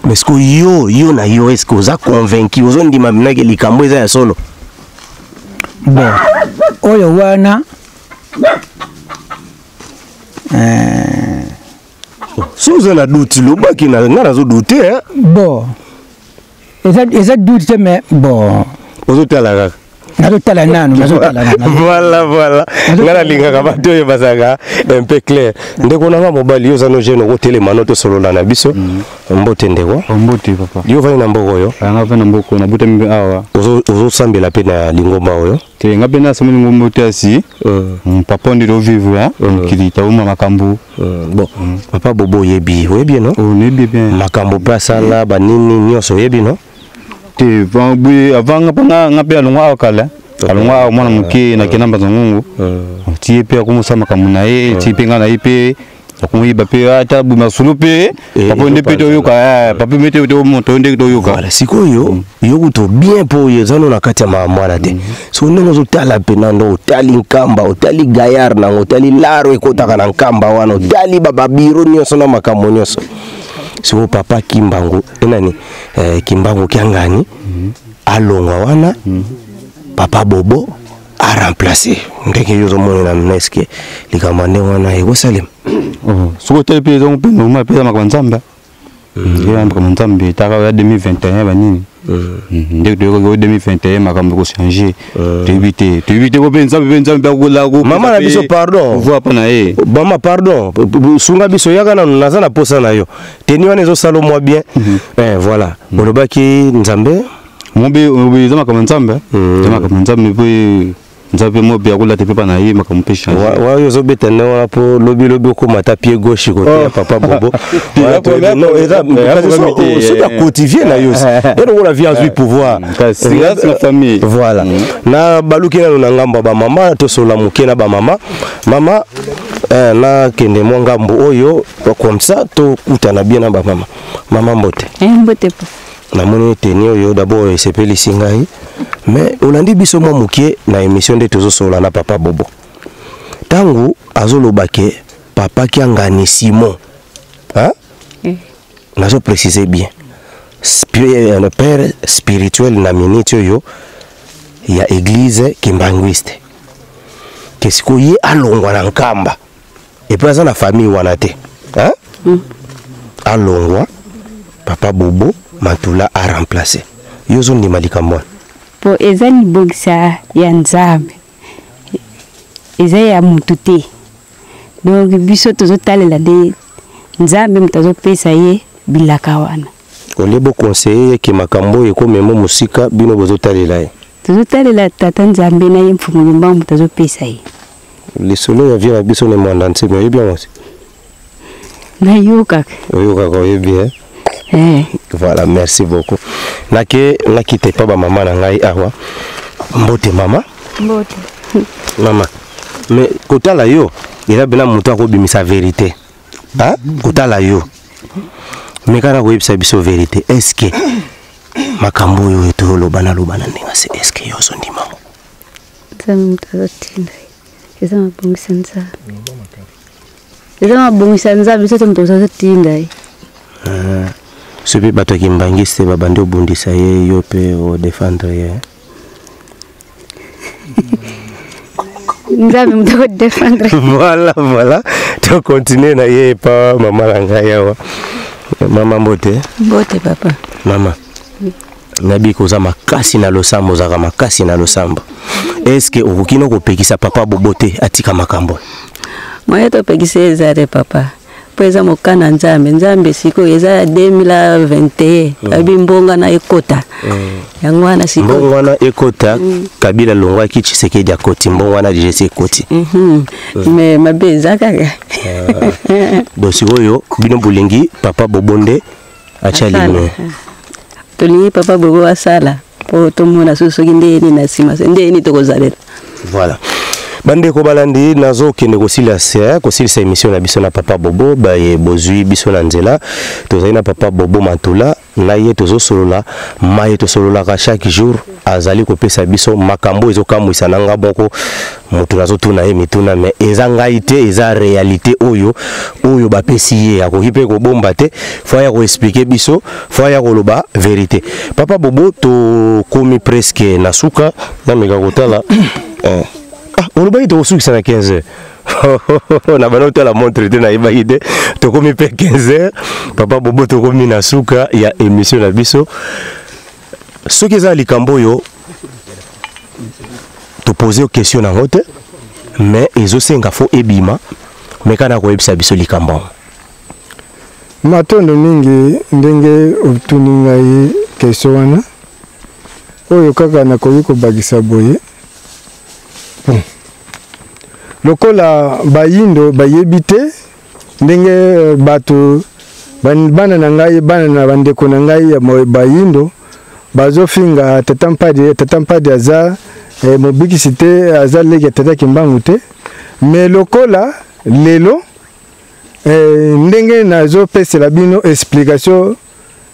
mais ce que yo na yo, est ce que oza convaincu, ozondima minaki likambo eza ya solo? Bon, oyo wana So oza na doute, lobaki na ngai nazodoute, eh? Bon, eza doute te, mais bon. Ozotala kaka. Nazotala nanu, nazotala nanu. Voilà, ngai nalingaka bato oyo bazalaka un peu clair. Ndeko na nga mobali, yo oza no jeune, okotelema no tosolola na biso. Mbote, ndeko. Mbote, papa. Yo ovandi na mboka oyo? Nga mpe na mboka, nabutami mpe awa. Ozosambela mpe na lingomba oyo? Te, nga mpe nasombi lingomba te, asi papa nde tovivre mokili tauma makambo. Bon, papa Bobo oyebi, oyebi no? Oyebi bien. Makambo mpe asala banini nyonso, oyebi no? Te, boye avant nga mpe nga mpe alongwa awa kala, alongwa awa mwana moke, nakenda Mbanza Ngungu, ti ye mpe akomosala makambo na ye, ti mpe nga na ye mpe akomoyeba mpe ata masolo mpe papa nde mpe toyoka, papa mpe to ndenge toyoka. Voilà, sikoyo yo kutu bien, mpo oyo eza no na kati ya makambo wana te. So ndenge ozotala mpena, ndo otali Nkamba, otali gayar nango, otali laro ekotaka na Nkamba wana, otali babureau nyonso na makambo nyonso. Sikoyo papa Kimbangu enani, Kimbangu Kiangani alongwa wana, papa Bobo aremplace. Ndenge yo ozomonela mna, eske likambo ya ndenge wana ekosalema? Soki otali mpe, ezongo mpe normal mpe, eza makambo ya Nzambe, eza makambo ya Nzambe. Taka ya 2021 banini, ndenge toyokoki o 2021 makambo ekochange, toyebi te, toyebi te ko mpe Nzambe, mpe Nzambe mpe akola. Mama na biso, pardon. Pouvoir mpo na ye. Mama, pardon, sunga biso, yaka nanu, naza na posa na yo. Teni wana ezosala mwa bien. Voilà, olobaki Nzambe. Mobe eza makambo ya Nzambe, eza makambo ya Nzambe, mpe Nzambe mo mpe akolata mpe mpa na ye makambo mpe change. Oyo ozobeta nde wana mpo lobi lobi okóma ata pied gauche kote ya papa Bobo. Soki akotivie na yo ye lokola vie azwi pouvoir. Famille. Voilà, na baluki nano na ngambo ya bamama, tosolola moke na bamama. Mama, nakende mwa ngambo oyo, comme ça tokutana bien na bamama. Mama, mbote. Mbote po. Namoni teni oyo d'abord esepelisi ngai, mais olandi biso mwa moke na émission nde tozosolola na papa Bobo. Ntango azoloba ke papa Kiangani Simon, hein? Nazo préciser bien, père spirituel na minute oyo ya église kimbanguiste, ke sikoyo ye alongwa na Nkamba et puis aza na famille wana te, hein? Alongwa, papa Bobo Matula a remplacé. Yo ozondima likambo wana? Mpo eza libongisa ya Nzambe, eza ya mutu te. Donc biso tozotalela nde Nzambe moto azopesa ye bilaka wana. Olie boconseille ye ke makambo oyo ekomema mosika, bino bozotalela ye. Tozotalela Tata Nzambe na ye Mfumu Kimbangu moto azopesa ye. Lisolo ya vie na biso ne Mwanda Nsemi, oyebi yango te? Nayokaka. Oyokaka, oyebi eh? Eh. Voilà, merci beaucoup. Nake nakita epa ba mama na ngai awa. Mbote mama. Mbote. Mama, mais kotala yo eza bena moto akobimisa verité. Hein? Kotala yo. Mais kana koyebisa biso verité. Est-ce que makambo oyo toloba naloba na ndenge se est-ce que yo ozondima ngo? Nzambe moto azotinda ye. Eza mabongisa Nzambe. Eza mabongisa Nzambe, biso te moto azotinda ye. Soki mpe bato ya kimbangiste babandi obundisa ye, yo mpe odefendre ye. Nzambe moto akodefendre. Voilà, voilà, tocontinue na ye epa mama na ngai awa. Mama, mbote. Mbote papa. Mama, nayebi koza makasi na losambo, ozalaka makasi na losambo. Est-ce okoki no kopekisa papa Bobo te atika makambo? Moye topekisa eza te papa, mpo eza mokana Nzambe. Nzambe sikoyo eza ya 2021, babi mbongo na ekota. Yango wana sikoyo mbongo wana ekota. Kabila longwaki, Tshisekedi akoti, mbongo wana deja esi ekoti. Mais mabe eza kaka. Donc sikoyo bino bolingi papa Bobo nde atya Asala. limie? Tolingi papa Bobo asala mpo tomona susu soki nde yeni na nsima nde yeni tokozalela. Voilà, bandeko balandi, nazokende kosilisa kosilisa émission na biso na papa Bobo. Baye bozwi biso na nzela, tozali na papa Bobo Matula. Na ye tozosolola maye tosololaka chaque jour. Azali kopesa biso makambo ezokamwisa na nga moko. Moto nazotuna ye mituna, mais eza ngai te, eza réalité oyo oyo bapesi ye. Akoki mpe kobomba te, fo aya koexpliquer biso, fo aya koloba vérité. Papa Bobo, tokomi presque na suka. Nameka kotala eh. Ah, olobaki tokosukisa na 15 heures. Na bana otala montre te, nayebaki te tokomi mpe 15 heures. Papa Bobo, tokomi na suka ya émission na biso. Soki eza likambo oyo topose question nango te, mais ezosenga fo ebima, meka na koyebisa biso likambo yango. Matondo mingi ndenge otuni ngai question wana. Oyo kaka nakoki kobakisa boye, bon, lokola bayindo bayebi te ndenge bato bana na ngai, bana na bandeko na ngai ya bayindo bazofinga tata Mpadi. Tata Mpadi aza mobikisi te, aza leki ya tata Kimbangu te. Mais lokola lelo ndenge nazopesela bino explication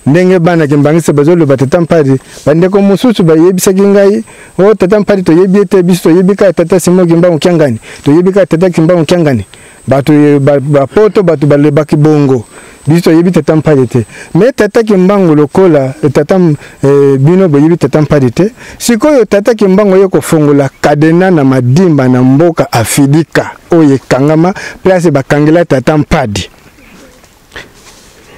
ndenge bana kimbangisa bazoloba tata Mpadi, bandeko mosusu bayebisaki ngai: "O tata Mpadi toyebi ete biso toyebi kaka tata Simon Kimbangu Kiangani, toyebi kaka tata Kimbangu Kiangani." Bato bapoto, bato balobaki bongo: "Biso toyebi tata Mpadi te." Mais tata Kimbangu lokola tata bino boyebi tata Mpadi te. Sikoyo tata Kimbangu ye kofongola cadenas na Madimba, na mboka Afidika oyo ekangama, place bakangela tata Mpadi.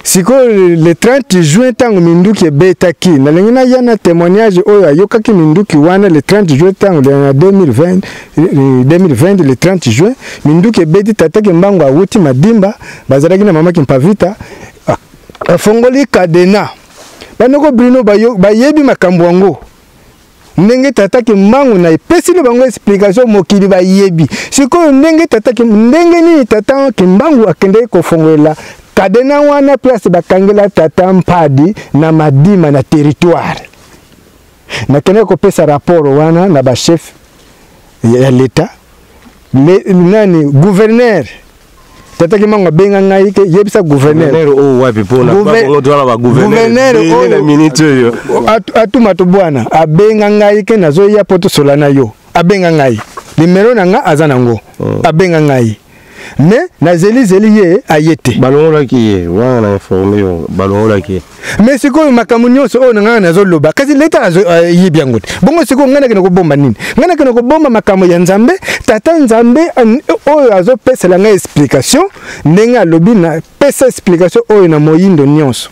Sikoyo le 30 juin, ntango minduki ebetaki, nalingi naya na témoignage oyo ayokaki minduki wana le 30 juin, ntango na 2020, 2020 le 30 juin, minduki ebeti. Tata Kimbangu awuti Madimba, bazalaki na mama Kimpavita, afongoli cadenas. Bandeko Bruno bayebi makambo yango ndenge tata Kimbangu na epesili bango explication. Mokili bayebi sikoyo ndenge tata, ndenge nini tata Kimbangu akendeki kofongolela cadenas wana, place bakangela tata Mpadi na Madima na territoire. Nakendeki kopesa rapport wana na bachef ya l'État, nani, gouverneur. Tata Kimbangu abenga ngai ke yebisa gouverneur. Oyo wapi? Mpona gouverneur oyo minute oyo. Atuma to bwana abenga ngai ke nazoya mpo tosola na yo. Abenga ngai, nimero na nga aza nango. Abenga ngai, mais nazelizeli ye, aye te. Balongolaki ye wana, na informe yo, balongolaki ye. Mais sikoyo makambo nyonso oyo na ngai nazoloba, kasi leta ayebi yango te. Bongo sikoyo ngai nakende kobomba nini? Ngai nakende kobomba makambo ya Nzambe, tata Nzambe oyo azopesela ngai explication ndenge alobi. Napesa explication oyo na moyindo nyonso,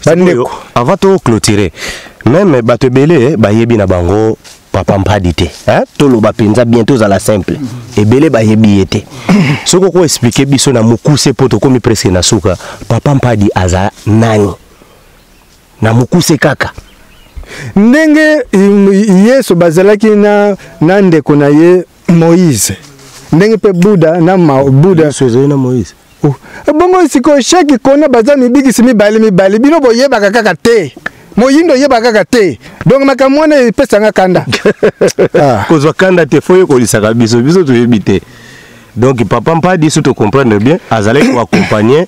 bandeko. Avant to clôturer. Meme bato ebele bayebi na bango papa Mpadi te, hein? Toloba mpenza bien, tozala simple, ebele bayebi ye te. Soki oko expliquer biso na mokuse, mpo tokomi presque na suka, papa Mpadi aza nani na mokuse kaka? Ndenge Yesu bazalaki na ndeko na ye Moïse, ndenge mpe Buda na ma Buda. Yesu ezali na Moïse? Oh. Bongo sikoyo chaque kona baza mibikisi mibale mibale, bino boyebaka kaka te, moyindo oyebaka kaka te. Donc makambo wana epesanga kanda. Ah. Kozwa kanda te, fo yekolisaka biso, biso toyebi te. Donc papa Mpadi, so tocomprendre bien, azalaki koaccompagne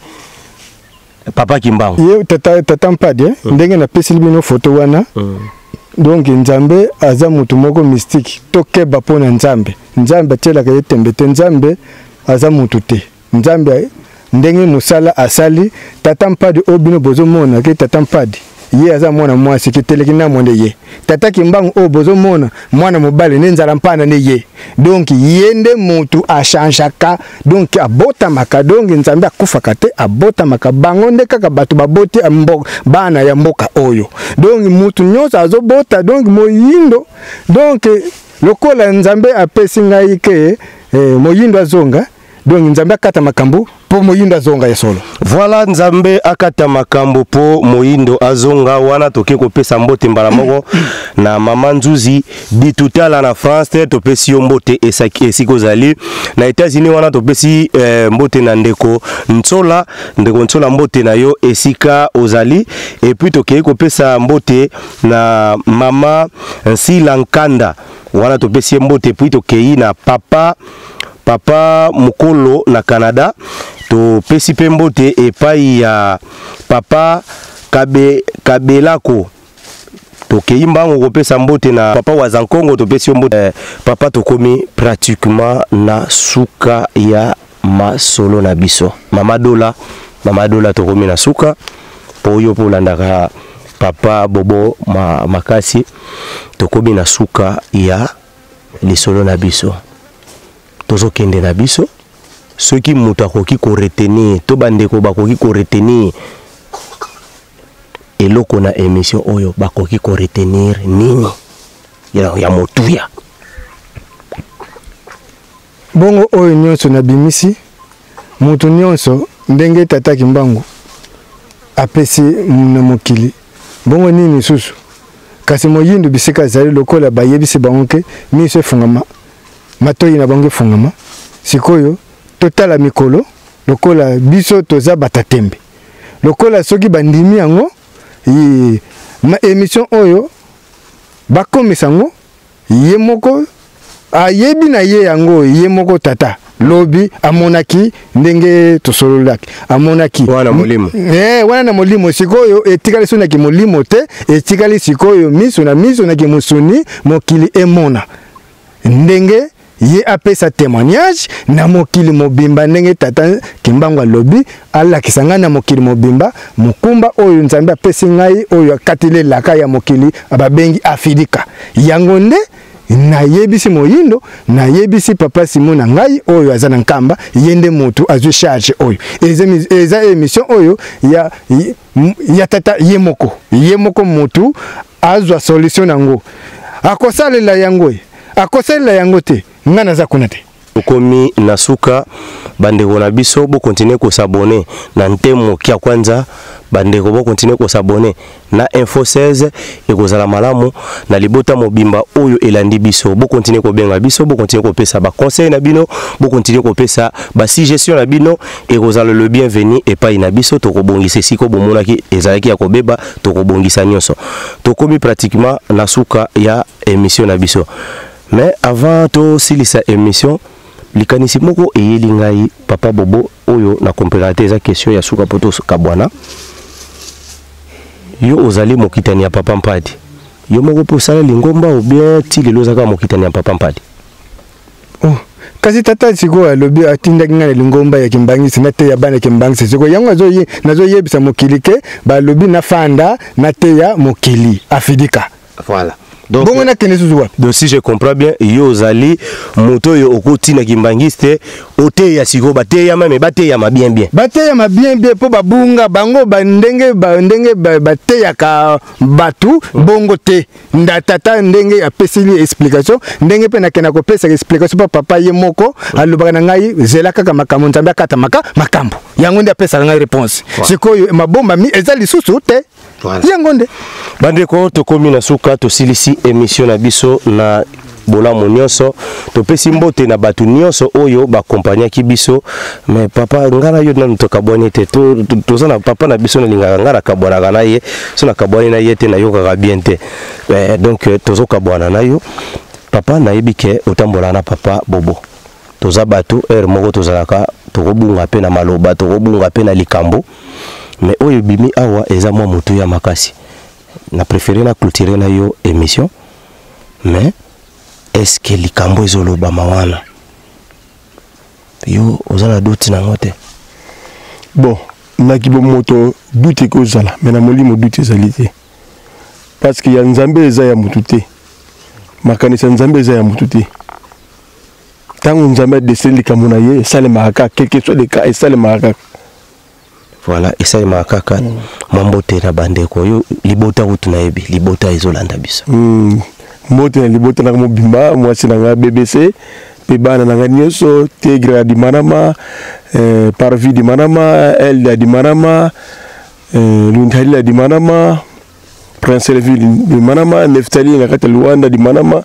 papa Kimbangu. Ye tata Mpadi, eh? Ndenge napesili bino foto wana. Donc Nzambe aza motu moko mystique, tokeba mpo na Nzambe. Nzambe atielaka ye tembe te, Nzambe aza motu te. Nzambe ndenge mosala asali tata Mpadi oyo bino bozomona ke tata Mpadi ye aza mwana mwasi kiteleki na mwande ye tata Kimbangu oyo bozomona mwana mobali nde nzala mpana nde ye. Donc ye nde motu achangeaka, donc abotamaka, donc Nzambe akufaka te, abotamaka. Bango nde kaka bato baboti bana ya mboka oyo. Donc motu nyonso azobota, donc moyindo, donc lokola Nzambe apesi ngai ke moyindo azonga, donc Nzambe akata makambo mpo moyindo azonga ya solo. Voilà, Nzambe akata makambo mpo moyindo azonga. Wana toke kopesa mbote mbala moko na mama Nzuzi Ditutala na France, topesi yo mbote esika ozali. Na États-Unis wana topesi mbote na ndeko Ntsola, ndeko Ntsola mbote na yo esika ozali. Et puis tokei kopesa mbote na mama Nsila Nkanda, wana topesi ye mbote. Puis tokei na papa Mokolo na Canada, topesi mpe mbote epai ya papa Kabelako. Tokei mbango kopesa mbote na papa Wazankongo, topesi yo mbote. Papa, tokomi pratiquement na suka ya masolo na biso. Mama Dola, mama Dola, tokomi na suka po yo mpo olandaka papa Bobo makasi. Tokomi na suka ya lisolo na biso, tozokende na biso. Soki moto akoki koretenir to bandeko bakoki koretenir eloko na émission oyo, bakoki koretenir nini ya motuya? Bongo oyo nyonso nabimisi, moto nyonso ndenge tata Kimbangu apesi na mokili, bongo nini lisusu? Kasi moyindo bisika azali, lokola bayebisi bango ke miso efungama, matoyi na bango efungama, sikoyo totala mikolo lokola biso toza batatembe, lokola soki bandimi yango ma émission oyo bakomisa yango, ye moko ayebi na ye yango, ye moko tata lobi amonaki ndenge tosololaki, amonaki wana molimo. Wana na molimo. Sikoyo etikali so naki molimo te, etikali sikoyo miso na miso naki mosuni, mokili emona ndenge ye apesa témoignage na mokili mobimba, ndenge tata Kimbangu alobi alakisa ngai na mokili mobimba mokumba oyo Nzambe apesi ngai, oyo akateli elaka ya mokili babengi Afilika. Yango nde nayebisi moyindo, nayebisi papa Simon na ngai oyo aza na Nkamba, ye nde motu azwi charge oyo. Eza émission oyo ya tata ye moko, ye moko motu azwa solution nango, akosalela yango, akosalela yango te, ngai naza kuna te. Tokomi na suka, bandeko na biso, bokontinue kosabone na Ntemo Kia Kwanza. Bandeko, bokontinue kosabone na Info 16, ekozala malamu na libota mobimba oyo elandi biso. Bokontinue kobenga biso, bokontinue kopesa baconseil na bino, bokontinue kopesa basuggestion na bino, ekozala le bienvenu epai na biso. Tokobongisa esika bomonaki ezalaki ya kobeba, tokobongisa nyonso. Tokomi pratiquement na suka ya émission na biso, mais avant tosilisa émission, likanisi moko eyeli ngai, papa Bobo, oyo na comprendre te, eza question ya suka po tokabwana. Yo ozali mokitani ya papa Mpadi, yo moko mpo osala lingomba ou bien ti lelo oza kaka mokitani ya papa Mpadi? Oh. Kasi tata sikoyo alobi atindaki ngai na lingomba ya Kimbangisi, nateya bana Kimbangisi. Sikoyo yango nazoyebisa mokili ke balobi nafanda nateya mokili Afilika. Voilà. Bongo nakende susu wapi? Donc si je comprends bien, yo ozali moto oyo okoti na kimbangiste, oteya sikoyo, bateyama, me bateyama bien bien. Bateyama bien bien mpo babunga bango bandenge ndenge bateyaka bato bongo te. Nda tata ndenge apesili explication, ndenge mpe nakenda kopesa explication mpo papa ye moko alobaka na ngai zela kaka makambo Nzambe akata makambo yango nde apesaka ngai réponse. Sikoyo mabombami eza lisusu te. Yango nde. Bandeko, tokomi na suka, tosilisi émission na biso na bolamu nyonso. Topesi mbote na bato nyonso oyo bakompagnaki biso. Mais papa, ngai na yo nanu tokabwani te. Toza na papa na biso, nalingaka ngai nakabwanaka na ye, so nakabwani na ye te nayokaka bien te. Donc tozokabwana na yo papa, nayebi ke otambolaka na papa Bobo. Toza bato heure moko tozalaka tokobunga mpe na maloba, tokobunga mpe na likambo, mais oyo ebimi awa eza mwa motu ya makasi. Na préféré na clôturer na yo émission, mais est-ce que likambo ezolobama wana yo oza na doute nango te? Bon, naki bomoto doute ekozala, mais na molimo doute ezali te, parce que ya Nzambe eza ya motu te, makanisi ya Nzambe eza ya motu te. Ntango Nzambe adesine likambo na ye, esalemaka kaka, quelque soit le cas, esalemaka kaka. Voilà, esalemaka kaka. Mwa mbote na bandeko yo, libota kutu nayebi libota ezolanda biso. Mbote na libota nanga mobimba, mwasi na ngai BBC mpe bana na ngai nyonso, Tigre ya Dimanama, Parvi Dimanama, Elde ya Dimanama, Lundhalila ya Dimanama, Prince Elville Dimanama, Neftali na kati ya Luanda Dimanama,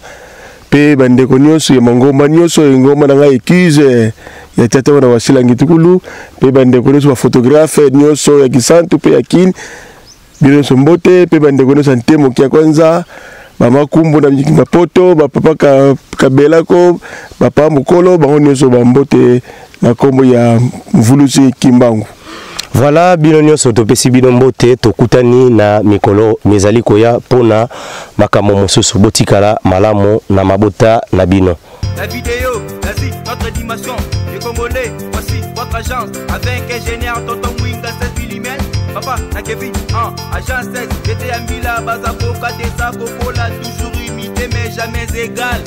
mpe bandeko nyonso ya mangomba nyonso, engomba na ngai Ekuse ya tata wana Wasila Ngitukulu, mpe bandeko nyonso baphotographe nyonso ya Kisantu mpe ya Kini, bino nyonso mbote, mpe bandeko nyonso ya Ntemoki ya Kwanza, bamakumbu na bapoto, bapapa Kabelako, bapa Mokolo, bango nyonso bambote na nkombo ya Mvuluzi Kimbangu. Voilà, bino nyonso topesi bino mbote, tokutani na mikolo mizali koya mpona makambo mosusu. Botikala malamu na mabota na bino. La vidéo, l'Asie, notre dimension. Les Congolais, voici votre agence. Avec ingénieur Tonton Mwinga 16 mm. Papa, na Kevin, 1, agence 16. J'étais à Mila, Bazako, Kadesa, Kokola, toujours imité mais jamais égal.